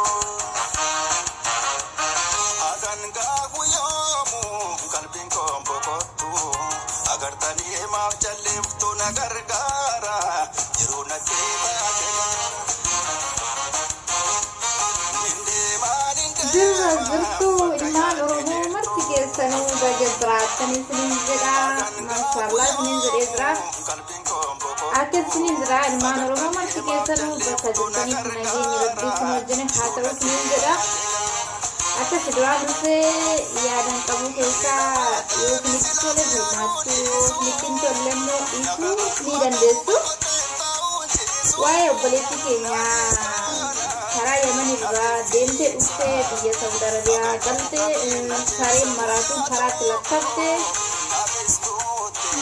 boqottu. Agan gaafu yoomu qalbiin koo boqottu. Agartanii maaf jalleeftu na gargaara jiruu natti baate. Jirra jirtu ilmaan Oromoo marti keessanuu baga jiraattan isiniin jedha. Maashaallah isiniin jedhee jira. Akka isiniin jira ilmaan Oromoo marti keessanuu bakka jirtanitti nageenyi Rabbii isin wajjin haa ta'u isiniin jedha. Akka si duraan dursee yaadan qabu keessaa yoo isinitti tole hirmaachuu, yoo isinitti hin tolle immoo dhiisuu ni dandeessu. Waa'ee obboleettii keenyaa karaa Yaman irraa deemtee dhuftee biyya Saudi Arabiyaa galtee sareen maraatuun karaatti lakkaftee,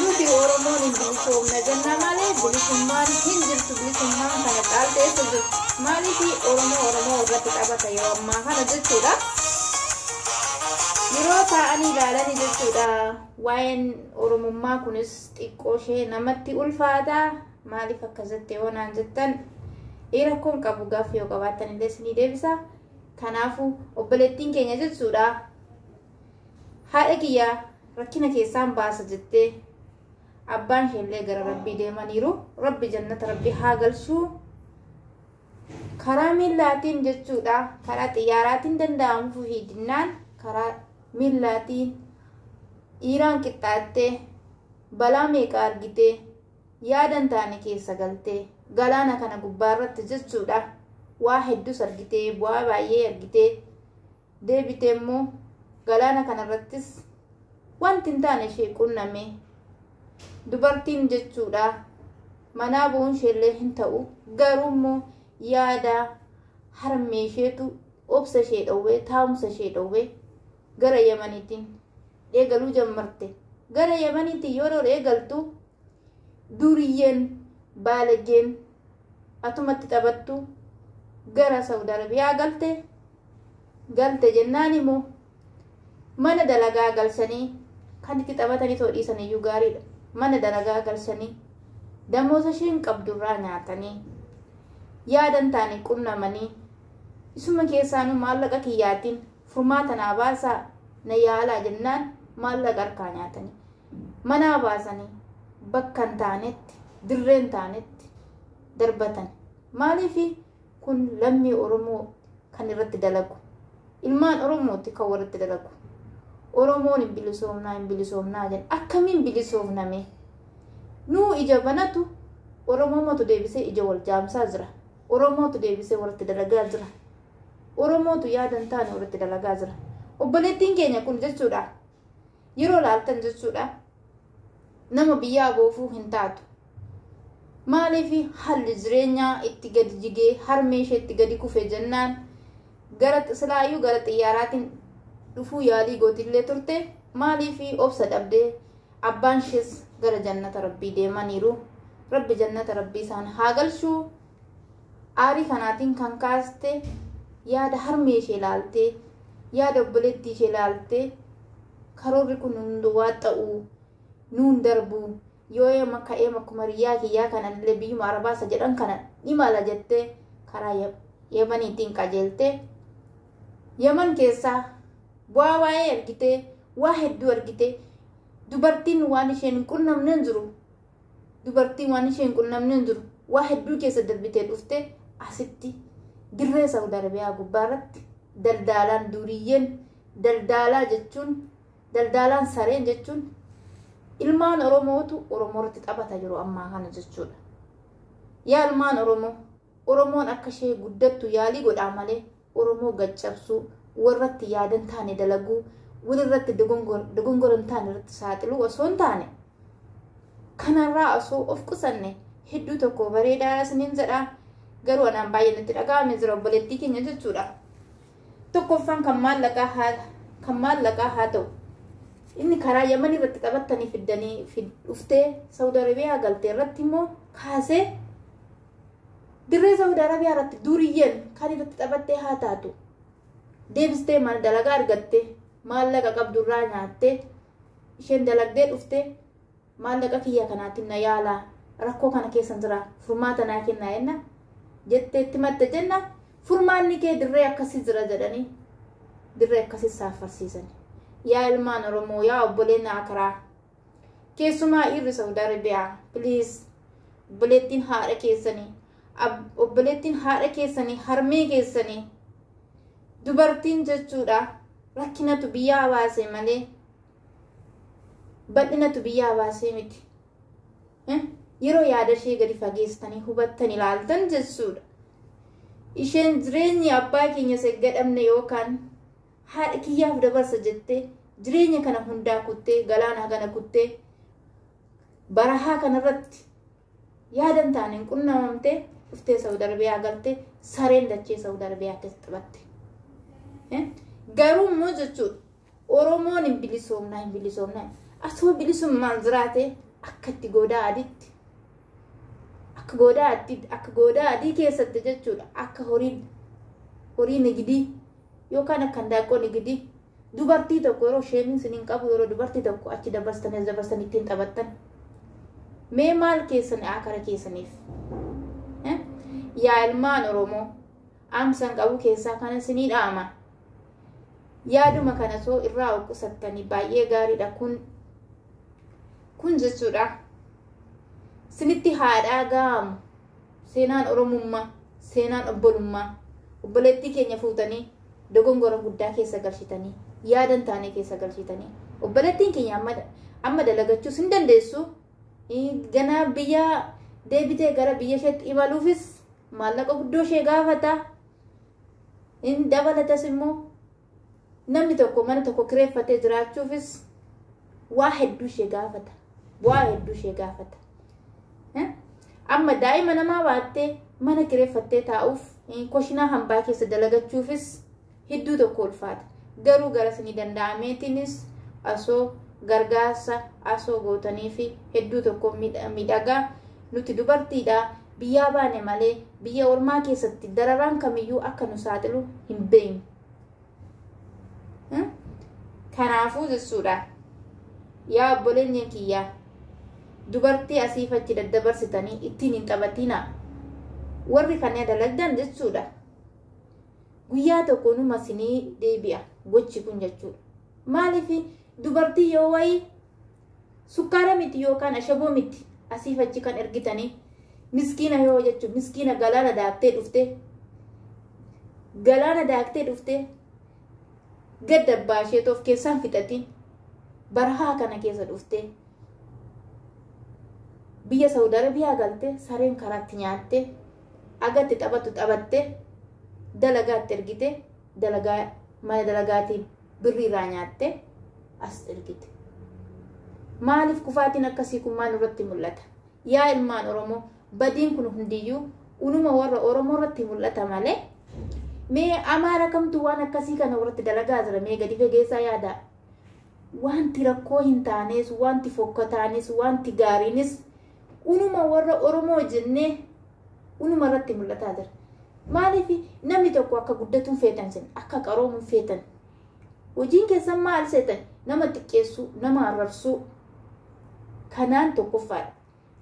nuti Oromoon hin bilisoomna jenna malee bilisummaan hin jirtu. Bilisummaan kana caalte eessa jirtu? Maaliif Oromoo Oromoo irratti taphata yeroo ammaa kana jechuudha? Yeroo taa'anii ilaalanii jechuudha. Waa'een Oromummaa kunis xiqqoo ishee namatti ulfaata. Maaliif akkas jette yoo naan jettan, rakkoon qabu, gaaffii yoo qabaattan illee isinii deebisa. Kanaafuu obboleettiin keenya jechuudha. Haadha kiyyaa rakkina keessaan baasa jettee, abbaan isheellee gara Rabbii deemaniiru. Rabbi jannata Rabbi haa galchuu. Karaa miillaatiin jechuudha. Karaa xiyyaaraatiin danda'amu fiidinnaan karaa miillaatiin Iiraan qixxaattee, balaa meeqa argitee, yaadan taane keessa galtee, galaana kana gubbaarratti jechuudha. Waa hedduus argitee, bu'aa baay'ee argitee, deebitee immoo galaana kanarrattis wanti hin taane ishee qunname. Dubartiin jechuudha manaa bu'uun isheellee hin ta'u, garuu immoo yaada harmee isheetu obsa ishee dhowwee, taa'umsa ishee dhowwee gara Yamaniitiin eegaluu jammarte. Gara Yamaniitiin yeroo eegaltu duriyyeen baalageen atumatti taphattu gara Saudi Arabiyaa galte. Galte jennaan immoo mana dalagaa galchanii, kan itti taphatanii too dhiisan iyyuu gaariidha. Mana dalagaa galchanii damoosa isheen qabdurraa nyaatanii, yaadan taane qunnamanii, isuma keessaanuu maallaqa kiyyaatiin furmaata naa baasaa, na yaalaa jennaan maallaqa harkaa nyaatanii manaa baasanii bakka hin taanetti, dirree hin taanetti darbatan. Maaliif kun lammii Oromoo kan irratti dalagu? Ilmaan Oromooti kan warratti dalagu. Oromoon hin bilisoomnaa, hin bilisoomnaa jedhan. Akkamiin bilisoomname? Nuu ija banatu Oromootu deebisee ija wal jaamsaa jira. Oromootu deebisee warratti dalagaa jira. Oromootu yaada hin taane warratti dalagaa jira. Obboleettiin keenya kun jechuudha. Yeroo laaltan jechuudha. Nama biyyaa boofuu hin taatu. Maaliif haalli jireenyaa itti gadi jigee, harmee ishee itti gadi kufe jennaan gara silaayyuu gara xiyyaaraatiin dhufuu yaalii gootillee turte. Maaliif obsa dhabdee? Abbaan ishees gara jannata Rabbii deemaniiru. Rabbi jannata Rabbii isaan haa galchuu. Aarii kanaatiin kan kaaste yaada harmee ishee ilaaltee, yaada obboleettii ishee ilaaltee, karoorri kun hunduu waa ta'uu nuun darbu, yoo eema ka'ee akkuma riyyaa kiyyaa kanallee biyyuma Arabaasa jedhan kana ni mala jettee karaa Yamaniitiin qajeeltee, Yaman keessaa bu'aa waa'ee argitee, waa hedduu argitee, dubartiin waan isheen hin qunnamne hin jiru. Dubartiin waan isheen hin qunnamne hin jiru. Waa hedduu keessa darbitee dhuftee asitti dirree Saudi Arabiyaa gubbaarratti daldaalaan duriyyeen daldaalaa jechuun, daldaalaan sareen jechuun ilmaan Oromootu Oromoo irratti taphata jiru ammaa kana jechuudha. Yaa ilmaan Oromoo, Oromoon akka ishee guddattu yaalii godhaa malee Oromoo gaccabsuu, warratti yaadan taane dalaguu, walirratti dogongora hin taane irratti saaxiluu osoo hin taane, kanarraa osoo of qusanne hedduu tokko bareedaa isiniin jedha. Garuu anaan baay'ee natti dhaga'ame jira obboleettii keenya jechuudha. Tokkoffaan kan maallaqaa haa ta'u. Inni karaa Yaman irratti qabattanii fiddanii dhuftee Saudi Arabiyaa galtee irratti immoo kaasee dirree Saudi Arabiyaa irratti duriyyeen kan irratti taphattee haa taatu. Deebistee maal dalagaa argattee, maallaqa qabdurraa nyaattee, isheen dalagdee dhuftee maallaqa kiyya kanaatiin na yaalaa, rakkoo kana keessa jira, furmaata naa kennaa jenna jettee itti matte jenna. Furmaanni kee dirree akkasii jira jedhanii dirree akkasii saaffarsiisan. Yaa ilmaan Oromoo, yaa obboleen akaraa, keessumaa dhiirri Saudi Arabiyaa, please, obboleettiin haadha keessanii, obboleettiin haadha keessanii, harmee keessanii, dubartiin jechuudha, rakkinatu biyyaa baase malee bal'inatu biyyaa baasee miti. Yeroo yaada ishee gadi fageessitanii hubattan ilaaltan jechuudha. Isheen jireenyi abbaa keenya gadhamne yookaan haadha kiyyaaf dabarsa jettee jireenya kana hundaa kuttee, galaana kana kuttee, barahaa kanarratti yaadan taaneen qunnamamtee dhuftee Saudi Arabiyaa galtee sareen dachee Saudi Arabiyaa keessa taphatte. Garuu immoo jechuudha, Oromoon hin bilisoomnaa, hin bilisoomnaa, asoo bilisummaan jiraate akka itti goodaa adiitti, akka goodaa adii, akka goodaa adii keessatti jechuudha, akka horii nigidii yookaan akka handaaqqoo nigidii, dubartii tokko yeroo sheemiin siniin qabu, yeroo dubartii tokko achi dabarsanii as dabarsanii ittiin taphattan, mee maal keessan akara keessaniif? Yaa ilmaan Oromoo, amsan qabu keessaa kana sinii dhaama. Yaaduma kana soo irraa of qusattanii baay'ee gaariidha. Kun jechuudha, sinitti haadhaa ga'amu seenaan Oromummaa, seenaan obbolummaa, obboleettii keenya fuutanii dogongora guddaa keessa galchitanii, yaadan taanee keessa galchitanii, obboleettiin keenya amma dalagachuus hin dandeessu. Ganaa biyya deebitee gara biyya isheetti imaluufis maallaqa guddoo ishee gaafata. In dabalatas immoo namni tokko mana tokko kireeffatee jiraachuufis waa hedduu ishee gaafata. Waa hedduu ishee gaafata. Amma daa'ima namaa baattee mana kireeffattee taa'uuf, koshinaa hambaa keessa dalagachuufis hedduu tokko ulfaata. Garuu gara isinii danda'ameetiinis asoo gargaarsa asoo gootanii fi hedduu tokko miidhagaa. Nuti dubartiidha, biyyaa baane malee biyya ormaa keessatti dararaan kamiyyuu akka nu saaxilu hin beeknu. Kanaafuu jechuudha, yaa obboleeyyan kiyyaa, dubartii asiif achi daddabarsitanii ittiin hin taphatinaa. Warri kanneen dalagdan jechuudha, guyyaa tokko numa isinii deebi'a gochi kun jechuudha. Maaliif dubartii yoo wayii sukkaara miti yookaan ashaboo miti asiif achi kan ergitanii, miskiina yoo jechuun miskiina galaana daaktee dhuftee, galaana daaktee dhuftee, gadda abbaa ishee of keessaan fixatiin barahaa kana keessa dhuftee biyya Saudi Arabiyaa galtee, sareen karaatti nyaattee, agatti taphattu taphattee, dalagaatti ergite, dalagaa mana dalagaatiin birrii irraa nyaattee as ergite. Maaliif kufaatiin akkasii kun maal irratti mul'ata? Yaa ilmaan Oromoo, badiin kun hundiyyuu unuma warra Oromoo irratti mul'ata malee mee Amaara kamtu waan akkasii kana irratti dalagaa jira? Mee gadi fageessaa yaada. Wanti rakkoo hin taanes, wanti fokkataanis, wanti gaariinis unuma warra Oromoo jennee unuma irratti mul'ataa jira. Maaliif namni tokko akka guddatuun feetan sin, akka qaroomuun feetan? Hojiin keessan maal seetan? Nama xiqqeessuu, nama arrabsuu kanaan tokkoffaadha.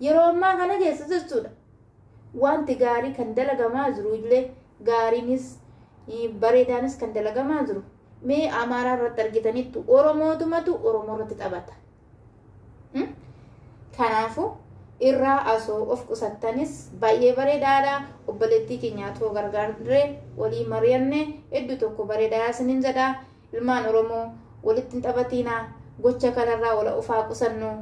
Yeroo ammaa kana keessa jechuudha, wanti gaarii kan dalagamaa jiru illee, gaariinis bareedaanis kan dalagamaa jiru mee Amaaraa irratti argitanitti? Oromootumatu Oromoo irratti taphata. Kanaafuu irraa asoo of qusattanis baay'ee bareedaadha. Obboleettii keenyaatoo gargaarree walii mari'anne hedduu tokko bareedaadha isiniin jedha. Ilmaan Oromoo, walitti hin taphatinaa, gocha kanarraa wal ofaa qusannu.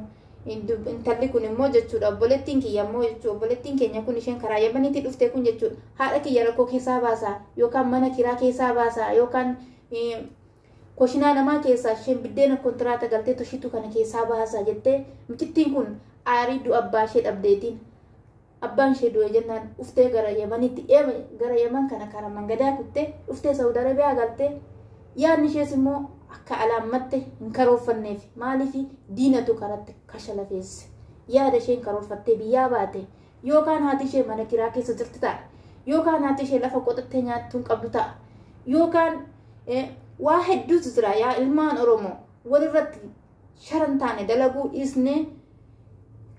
Intalli kun immoo jechuudha, obboleettiin kiyya immoo jechuudha, obboleettiin keenya kun, isheen karaa Yamaniitti dhufte kun jechuudha, haadha kiyya rakkoo keessaa baasaa yookaan mana kiraa keessaa baasaa yookaan koshinaa namaa keessaa isheen biddeena kontiraata galtee toshitu kana keessaa baasaa jettee, mucittiin kun aarii du'a abbaa ishee dhabdeetiin, abbaan ishee du'e jennaan dhuftee gara Yamanitti, gara Yaman kana karaa mangadaa kuttee dhuftee Saudi Arabiyaa galtee, yaadni ishees immoo akka alaammatte hin karoorfanneef. Maaliif? Diinatu karatti kashalafeesse. Yaada isheen karoorfattee biyyaa baate, yookaan haati ishee mana kiraa keessa jirti ta'a, yookaan haati ishee lafa qotattee nyaattuu qabdu ta'a, yookaan waa hedduutu jira. Yaa ilmaan Oromoo, walirratti sharan taane dalaguu dhiisnee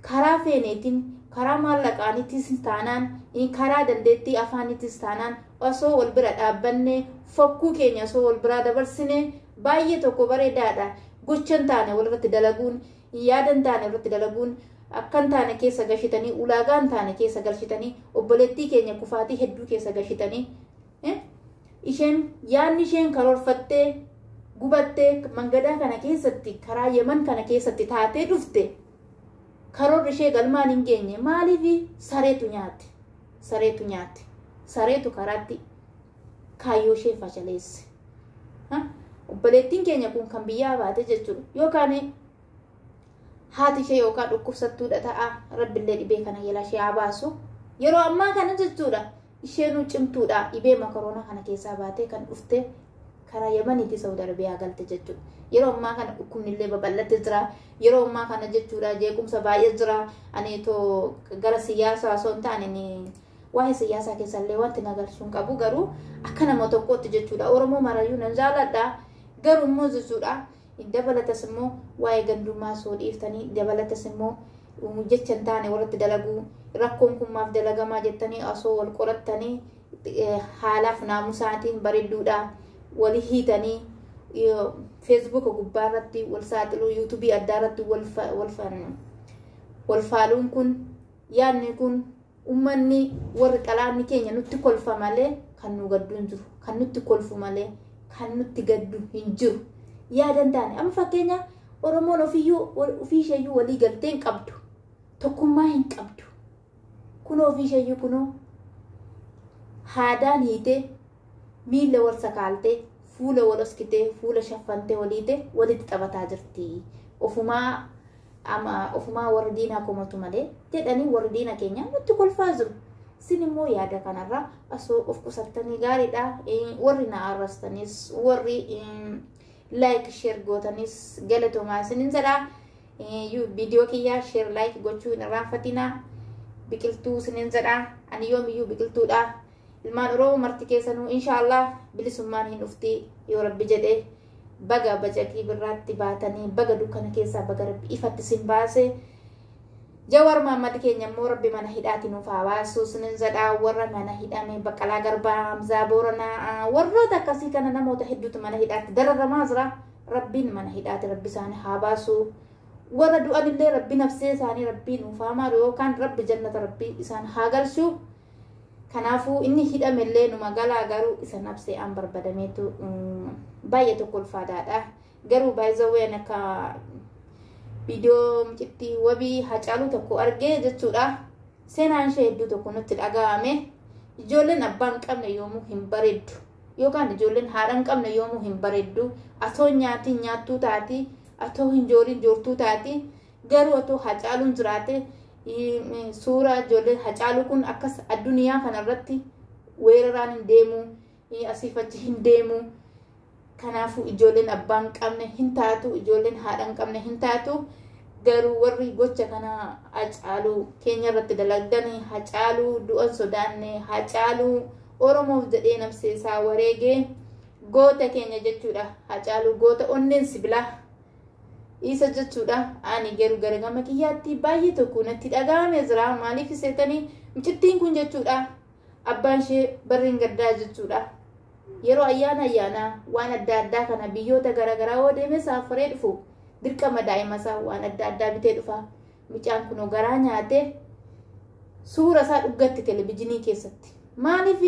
karaa feeneetiin, karaa maallaqaaniitis taanaan, karaa dandeettii afaaniitis taanaan Osoo wal bira dhaabbanne, fokkuu keenya osoo wal biraa dabarsine baay'ee tokko bareedaadha. Gocha hin taane walirratti dalaguun, yaada hin taane walirratti dalaguun, akka hin taane keessa gashitanii, ulaagaa hin taane keessa galchitanii, obboleettii keenya kufaatii hedduu keessa gashitanii, isheen yaadni isheen karoorfattee gubattee mangadaa kana keessatti karaa Yemen kana keessatti taatee dhufte karoorri ishee galmaan hin geenye. Maaliif? Sareetu nyaate, sareetu nyaate, sareetu karaatti kaayyoo ishee fashaleesse. Obboleettiin keenya kun kan biyyaa baate jechuudha. Yookaan haati ishee yookaan dhukkubsattuudha ta'a, Rabbillee dhibee kana jala ishee haa baasu. Yeroo ammaa kana jechuudha isheenuu cimtuudha, dhibee makaroonaa kana keessaa baatee kan dhufte karaa Yemeniitii Saudi Arabiyaa galte jechuudha. Yeroo ammaa kana dhukkubni illee babal'atee jira. Yeroo ammaa kana jechuudha jeequmsa baay'ee jira. Ani too gara siyaasaa osoo hin taane, waa'ee siyaasaa keessallee wanti na galchuu hin qabu, garuu akka nama tokkootti jechuudha. Oromoo marayyuu nan jaaladha. Garuu immoo jechuudha dabalatas immoo waa'ee gandummaa soo dhiiftanii, dabalatas immoo jecha hin taane walitti dalaguu, rakkoon kun maaf dalagamaa jettanii osoo wal qorattanii haalaaf naamusaatiin bareedduudha. Walii hiitanii Feesbuuka gubbaa irratti wal saaxiluu, yuutuubii addaa irratti wal faaluun kun, yaadni kun uummanni warri xalaanni keenya nutti kolfa malee kan nu gaddu hin jiru. Kan nutti kolfu malee kan nutti gaddu hin jiru. Yaada hin taane amma fakkeenya Oromoon ofiiyyuu ofii isheeyyuu walii galtee hin qabdu. Tokkummaa hin qabdu. Kunoo ofii isheeyyuu kunoo haadaan hiitee, miila wal sakaaltee, fuula wal oskitee, fuula shaffantee waliite walitti taphataa jirti. Ofumaa ama ofumaa warri diinaa komatu malee jedhanii warri diina keenya nutti kolfaa jiru. Isin immoo yaada kanarraa osoo of qusattanii gaariidha. Warri na arrastanis, warri like share gootanis galatoomaa isinin jedha. Viidiyoo kiyyaa share like gochuu hin irraanfatinaa. Biqiltuu isinin jedha. Ani yoomiyyuu biqiltuudha. Ilmaan Oromoo marti keessanuu inshaallah bilisummaan hin dhufti yoo Rabbi jedhee. Baga bacaqii birraatti baatanii, baga dukkana keessaa baga Rabbi ifatti isin baase. Jawar Mahammad keenya immoo Rabbi mana hidhaati nuuf haa baasu isinin jedha. Warra mana hidhame, Baqqalaa Garbaa, Hamzaa Booranaa, warroota akkasii kana namoota hedduutu mana hidhaatti dararamaa jira. Rabbiin mana hidhaati Rabbi isaanii haa baasu. Warra du'anillee Rabbi nafsee isaanii Rabbii nuuf haa maaru yookaan Rabbi jannata Rabbii isaan haa galchu. Kanaafuu inni hidhamellee numa galaa, garuu isa nafsee an barbadameetu baay'ee tokko ulfaataadha. Garuu baay'ee akka viidiyoo mucittii wabii Hacaaluu tokko argee jechuudha. Seenaan ishee hedduu tokko nutti dhaga'ame. Ijoolleen abbaa hin qabne yoomuu hin bareeddu. Yookaan ijoolleen haadha hin qabne yoomuu hin bareeddu. Atoo nyaatiin nyaattuu taati. Atoo hin jooriin joortuu taati. Garuu atoo Hacaaluun jiraate, suuraa ijoolleen Hacaaluu kun akkas addunyaa kanarratti weeraraan hin deemu. Asiif achi hin deemu. Kanaafuu ijoolleen abbaa hin qabne hin taatu. Ijoolleen haadha hin qabne hin taatu. Garuu warri gocha kana Hacaaluu keenya irratti dalagdanii, Hacaaluu du'an sodaanne, Hacaaluu Oromoof jedhee nafsee isaa wareegee goota keenya jechuudha. Hacaaluu goota onneen sibilaa isa jechuudha. Ani garuu gara gama kiyyaatti baay'ee tokko natti dhaga'amee jira. Maaliif seetanii, mucittiin kun jechuudha abbaan ishee barriin gaddaa jechuudha. Yeroo ayyaana ayyaanaa waan adda addaa kana biyyoota garaagaraa yoo deemee saafaree dhufu dirqama daa'ima isaa waan adda addaa bitee dhufa. Mucaan kunoo garaa nyaatee suura isaa dhuggatti televizyiinii keessatti. Maaliif?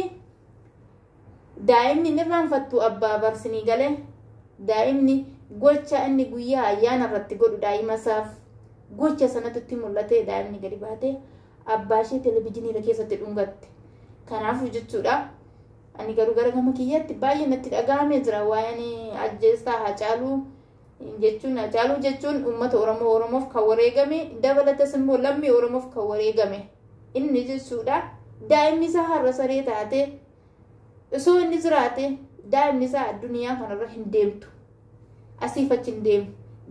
Daa'imni hin irraanfattu abbaa barsinii galee, daa'imni gocha inni guyyaa ayyaana irratti godhu daa'ima isaaf gocha sanatti itti mul'atee daa'imni gadi baatee abbaa ishee televizyiinii keessatti dhungatte. Kanaafuu jechuudha ani garuu gara gama kiyyaatti baay'ee natti dhaga'amee jira waa'een ajjeessaa Hacaaluu jechuun. Hacaaluu jechuun uummata Oromoo, Oromoof kan wareegame, dabalatas immoo lammii Oromoof kan wareegame inni jechuudha. Daa'imni isaa har'a saree taate, osoo inni jiraate daa'imni isaa addunyaa kanarra hin deemtu, asiif achi hin deemu.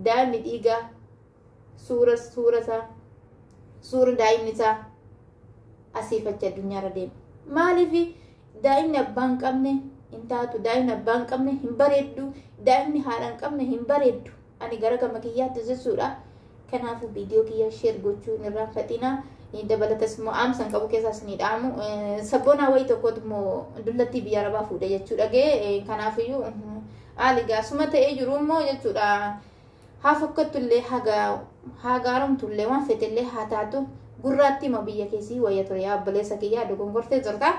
Daa'imni dhiigaa suura isaa, suura daa'imni isaa asiif achi addunyaarra deema. Maaliif? Daa'imni abbaa hin qabne hin taatu, daa'imni abbaa hin qabne hin bareeddu, daa'imni haadha hin qabne hin bareeddu. Ani gara gama kiyyaatti jechuudha. Kanaafuu viidiyoo kiyya share gochuu hin irraanfatinaa. Dabalatas immoo aamsan qabu keessaas ni dhaamu. Sabboonaa wayii tokkotu immoo dullattii biyya arabaa fuudhe jechuudha ga'e. Kanaafiyyuu haali gaasuma ta'ee jiru immoo jechuudha. Haa fokkattu illee, haa gaaromtu illee, waan fete illee haa taatu, gurraatti immoo biyya keessii wayya ture. Yaa obboleessa kiyyaa, dogongortee jirta.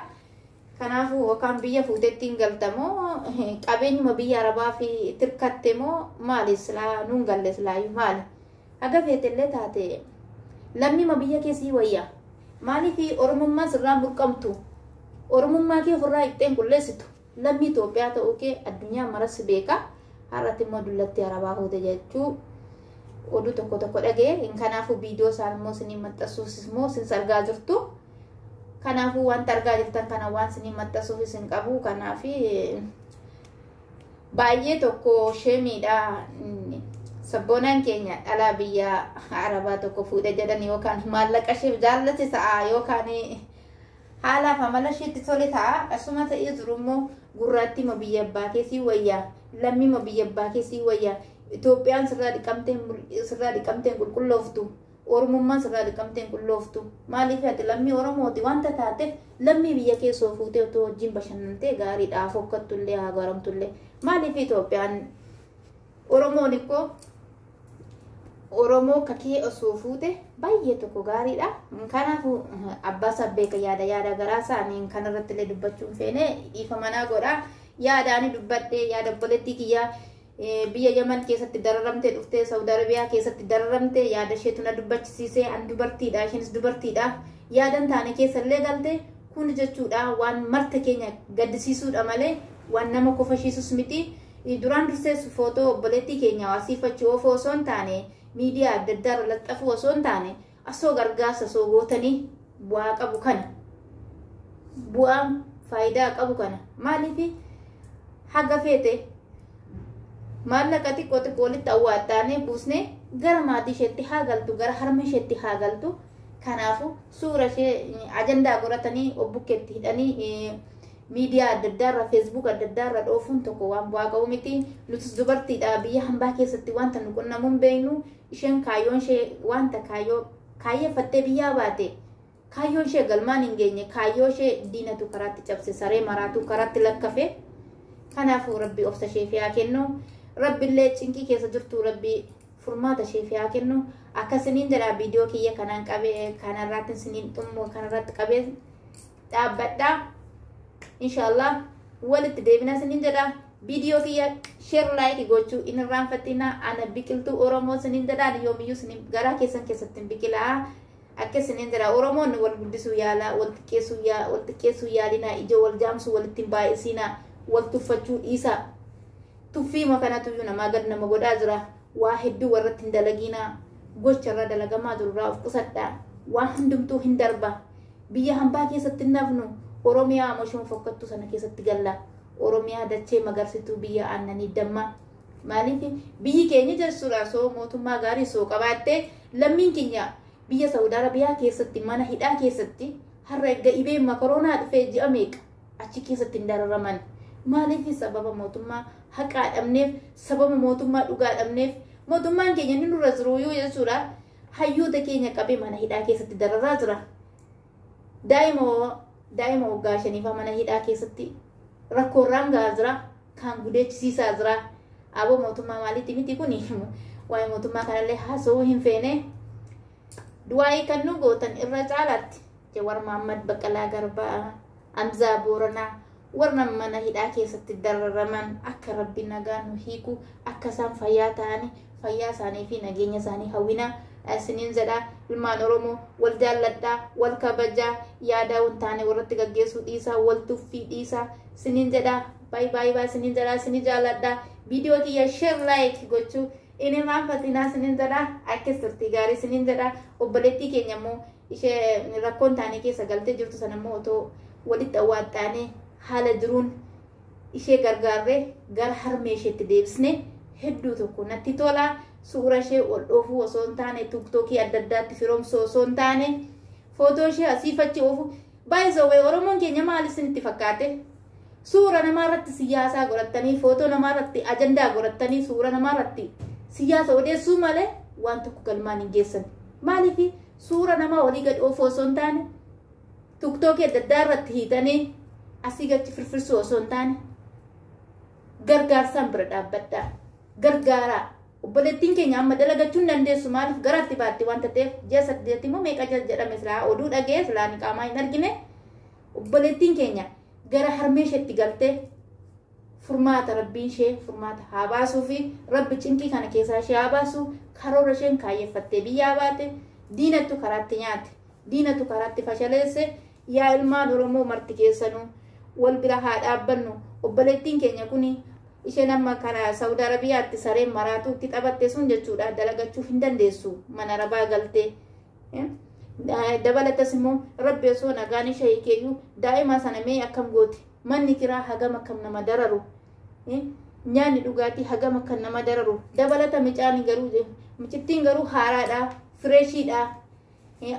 Kanaafuu yookaan biyya fuutetti hin galtamoo, qabeenyuma biyya arabaa fi tirkatte moo maali? Silaa nuun galle silaayyuu maali? Haga feete illee taate lammima biyya keessii wayya. Maaliif oromummaa sirraa burqamtu? Oromummaa kee ofirraa hiqxeen qulleessitu. Lammii Itoophiyaa ta'uu kee addunyaa maras beeka. Har'atti immoo dullatti arabaa fuute jechuu oduu tokko tokko dhagee. Kanaafuu viidiyoo isaan immoo isiniin maxxansuuf immoo isin argaa jirtu. Kanaafuu wanta argaa jirtan kana waan isiniin maxxansuuf isin qabu. Kanaaf baay'ee tokko sheemiidha. Sabboonaan keenya dhalaa biyya arabaa tokko fuudhe jedhan, yookaan maallaqa isheef jaallate ta'a, yookaan haalaaf amala isheetti tole ta'a. Asuma ta'ee jiru immoo gurraattii ma biyya abbaa keessii wayyaa, lammii ma biyya abbaa keessii wayyaa. Itoophiyaan sirraa dhiqamteen qulqullooftu. Oromummaan sirraa dhiqamteen qulqullooftu. Maaliif ati lammii Oromooti wanta taateef lammii biyya keessoo fuutee otoo wajjin bashannantee gaariidha. Fokkattu illee, haa gaaramtullee. Maaliif Itoophiyaan Oromoon ikkoo Oromoo kakee osoo fuute baay'ee tokko gaariidha. Kanaafuu abbaa isaa beeka, yaada garaa isaanii kanarratti illee dubbachuu hin feene, dhiifa manaa godha. Yaadaani dubbadhee, yaada obboleettii kiyyaa biyya Yaman keessatti dararamtee dhuftee Saudi Arabiyaa keessatti dararamtee, yaada isheetu na dubbachisiisee. An dubartiidha, isheenis dubartiidha. Yaadan taane keessa illee galte kun jechuudha waan marta keenya gaddisiisuudha malee waan nama kofashiisus miti. Duraan dursees footoo obboleettii keenya asiifachuu oofuu osoo hin taane, miidiyaa adda addaa irra laxxafuu osoo hin taane, asoo gargaarsa osoo gootanii bu'aa qabu kana, bu'aan faayidaa qabu kana. Maaliif haga feete maallaqa xiqqoo xiqqoo walitti awwaattaanee buusnee gara maatii isheetti haa galtu, gara harma isheetti haa galtu. Kanaafuu suura ishee ajandaa godhatanii obbukkeetti hidhanii miidiyaa adda addaa irra, Facebook adda addaa irra dhoofuun tokko waan bu'aa qabu miti. Nutis dubartiidha, biyya hambaa keessatti wanta nu qunnamuun hin beeknu. Isheen kaayyoon ishee wanta kaayyoo kaayyeeffattee biyyaa baate, kaayyoon ishee galmaan hin geenye. Kaayyoo ishee diinatu karaatti cabse, saree maraatu karaatti lakkafe. Kanaafuu Rabbi obsa isheef haa kennu. Rabbiillee cinqii keessa jirtu Rabbi furmaata isheef haa kennu. Akkasiniin jedha. Viidiyoo kiyya kanaan qabee kanarraatti isiniin xummu, kanarratti qabee dhaabbadha. Inshaallah walitti deebina isiniin jedha. Viidiyoo kiyya share, like gochuu hin irraanfatina. Ana biqiltuu Oromoo isiniin jedha. Yoomiyyuu isiniin garaa keessan keessatti hin biqilaa. Akka isiniin jedha, Oromoon wal guddisuu yaalaa, wal xiqqeessuu yaalinaa, ija wal jaamsuu walitti hin baay'isinaa, wal tuffachuu dhiisaa. Tuffiima kanatu iyyuu namaa gad nama godhaa jira. Waa hedduu warratti hin dalaginaa. Gocha irra dalagamaa jirurraa of qusadhaa. Waa hundumtuu hin darba. Biyya hambaa keessatti hin nafnu. Oromiyaa moshoon fokkattuu sana keessatti galla. Oromiyaa dachee magarsituu, biyya aannanii dammaa. Maaliif biyyi keenya jechuudha soo mootummaa gaarii soo qabaattee, lammiin keenya biyya Saudi Arabiyaa keessatti mana hidhaa keessatti har'a erga dhibeen koronaa dhufee ji'a meeqa achi keessatti hin dararaman? Maaliif? Sababa mootummaa haqaa dhabneef, sababa mootummaa dhugaa dhabneef. Mootummaan keenya inni nurra jiru jechuudha hayyoota keenya qabee mana hidhaa keessatti dararaa jira. Daa'ima waggaa 5 mana hidhaa keessatti rakkoorraan gahaa jira, kan gudeechisiisaa jira. Aboo, mootummaa maaliitti miti kuni? Waa'ee mootummaa kanallee haasa'uu hin feene. Du'aa'ii kan nu gootan irra caalaatti Jawar Mohammad, Baqqalaa Garbaa, Amzaa Booranaa, warra mana hidhaa keessatti dararaman akka Rabbi nagaa nu hiiku, akka isaan fayyaa ta'anii, fayyaa isaanii fi nageenya isaanii hawwina isiniin jedha. Ilmaan Oromoo, wal jaalladhaa, wal kabajaa, yaadaa waan taane warratti gaggeessuu dhiisaa, wal tuffii dhiisaa isiniin jedha. Baay'ee baay'ee baay'ee isiniin jedha. Isinii jaalladhaa. Viidiyoo kiyya share, like gochuu inni irraanfatinaa isiniin jedha. Akkas turtii gaarii isiniin jedha. Obboleettii keenya immoo ishee rakkoon taanee keessa galtee jirtu sana immoo otoo walitti awwaaxxaanee haala jiruun ishee gargaarree gara harmee isheetti deebisnee hedduu tokko natti tola. Suura ishee ol dhoofuu osoo hin taane, TikTokii adda addaatti firoomsuu osoo hin taane, footoo ishee asii fachi oofu baay'isoo. Oromoon keenya maal isinitti fakkaate? Suura namaarratti siyaasaa godhattanii, footoo namaarratti ajandaa godhattanii, suura namaarratti siyaasa odeessuu malee waan tokko galmaan hin geessan. Maaliif? Suura namaa walii gad oofuu osoo hin taane, tiktookii adda addaa irratti hiitanii asii gachi firfirsuu osoo hin taane, gargaarsaan bira dhaabbadhaa. Gargaaraa. Obboleettiin keenya amma dalagachuu hin dandeessu, maaliif garaatti baatti wanta ta'eef ji'a 8 immoo meeqa jedhame silaa oduu dhagee silaa ni qaamaa hin argine. Obboleettiin keenya gara harmee isheetti galtee furmaata rabbiin ishee furmaata haa baasuu fi rabbi cinqii kana keessaa ishee haa baasu. Karoora isheen kaayeffattee biyyaa baate diinattu karaatti nyaate, diinatu karaatti fashaleesse. Yaa ilmaan Oromoo marti keessanuu wal bira haa dhaabbannu. Obboleettiin keenya kuni isheen amma karaa Saudi Arabiyaatti sareen maraatu itti taphatte sun jechuudha, dalagachuu hin dandeessu mana arabaa galtee. Dabalatas immoo rabbi osoo nagaan ishee hiikeeyyuu daa'ima sana mee akkam gooti? Manni kiraa hagam akkam nama dararu, nyaanni dhugaatii hagam akkam nama dararu. Dabalata micaan garuu, micittiin garuu haaraadha, fireeshiidha,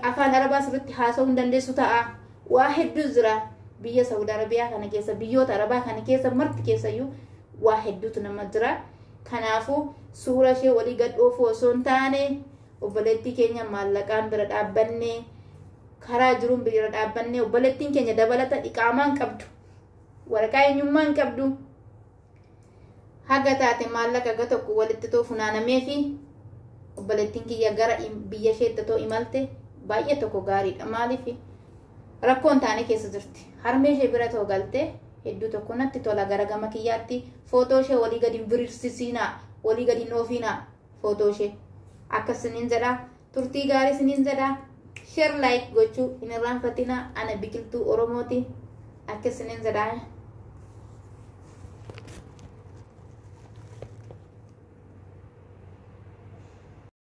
afaan arabaa sirriitti haasa'uu hin dandeessu ta'a. Waa hedduu jira biyya Saudi Arabiyaa kana keessa, biyyoota arabaa kana keessa marti keessayyuu waa hedduutu nama jira. Kanaafuu suura ishee walii gad oofuu osoo hin taane, obboleettii keenya maallaqaan bira dhaabbannee, karaa jiruun bira dhaabbannee. Obboleettiin keenya dabalata iqaamaa hin qabdu, waraqaa eenyummaa hin qabdu. Haga taate maallaqa ga tokko walitti too funaanamee fi obboleettiin kiyya gara biyya isheetti too imalte baay'ee tokko gaariidha. Maaliif rakkoon taane keessa jirti, harmee ishee bira too galte hedduu tokko natti tola. Gara gama kiyyaatti footoo ishee walii gadi hin birirsisiinaa, walii gadi hin oofinaa footoo ishee. Akkasiniin jedha, turtii gaarii isiniin jedha. Share, like gochuu hin irraanfatinaa. Ana Biqiltuu Oromooti, akkasiniin jedha.